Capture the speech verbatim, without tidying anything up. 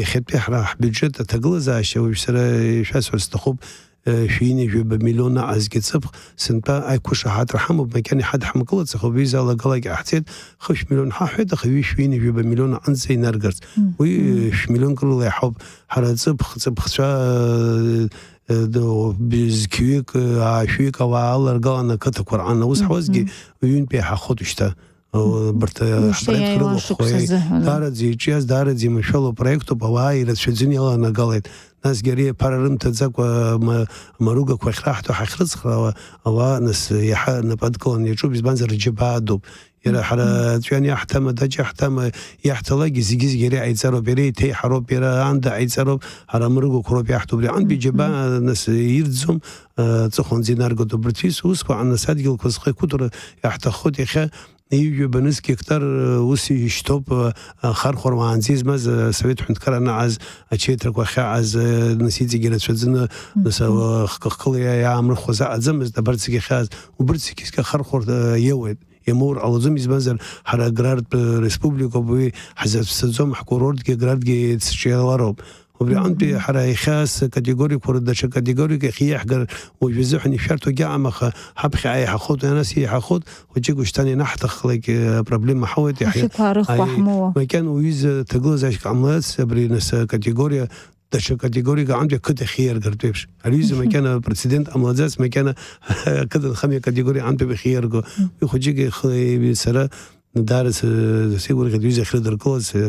иахьатәи ҳара ҳбиуџьет аҭагылазаашьа, уажә сара ишәасҳәар сҭахуп, шәи ҩынҩажәаба миллион аҟазгьы ҵыԥх, сынтәа аиқәышаҳаҭра ҳамоуп, макьана иҳадҳамкылацаха, убри залагалак иҟаҳҵеит, хышә миллион ҳаҳәеит, аха ҩышә ҩынҩажәаба миллион аҟынӡа инаргарц. Уи шә миллионк рыла иаҳауп, ҳара ҵыԥх, ҵыԥхцәа, зқьҩык, аашәҩык ауаа аларгаланы ақыҭақәа рҟан аус ҳуазгьы, ҩынтә иаҳахоит шьҭа. Абарҭ ҳбрендқәа рылахәхоит. Даараӡа иҿиаз, даараӡа иманшәалоу проектуп, ауаа ирацәаӡаны иаланагалеит. Насгьы ари аԥара рымҭаӡакәа ма-, маругақәа ахьраҳҭо ҳахьрыцхраауа, ауаа нас иаҳа нап адкыланы иаҿуп, избанзар рџьабаа дууп. Иара ҳара ҵәҩан иаҳҭама, даҷ иаҳҭама, иаҳҭалакгьы зегьы-зегьы иара иҟаиҵароуп, иара иҭеиҳароуп, иара аанда ҟаиҵароуп, ҳара амаругақәа роуп иаҳҭо. Убри аҟынтәи џьабаа нас ирӡӡом, аҵыхәанӡа инаргоит. Убарҭ ус-, усқәа аҟны нас адгьылқәа зхы иқәыҭәара иаҳҭаххоит иахьа. Ҩажәа баныс гектар, ус ишьҭоуп, хархәара уаанӡа измаз, асовет ҳәынҭқар анаҟаз, ачеитрақәа ахьаҟаз, нас иҵегьы рацәаӡаны, нас, хкы-хкыла иа-, иаамырхәоз аҟаӡамызт, абарҭ зегьы ахьааз, убырҭ зегьы зқьы хархәар, иоуеит. Иамоур ҟалаӡом, избанзар, ҳара аграртә республикоуп, уи ҳзацәцаӡом, ҳкурортгьы аграртгьы еицҿиалароуп. Убри аҟынтәи ҳара иахьа ас категориақәа ры-, даҽа категориак иахьиаҳгар, уажә азыҳәан ишәарҭоугьы аҟам, аха ҳаԥхьаҟа еиҳахоит, уи анас еиҳахоит, хәыҷык ушьҭан ианаҳҭахлак, э, апроблема ҳауеит, иаҳ-, Ахьықәаа рыхәа аи, ҳмоуа. Макьана уҩыза ҭагылазаашьак ҟамлац, абри нас акатегориа, даҽа категориак аҟынтәи ақыҭа ахьиаргартә еиԥш. Ари ҩыза макьана прецедент ҟамлаӡац, макьана ақыҭанхамҩа акатегориа аҟынтәи ахьиарго. Уи хәыҷык ихы-, сара даара сы-, сеигәырӷьеит, ҩыза ахьрыдыркылаз,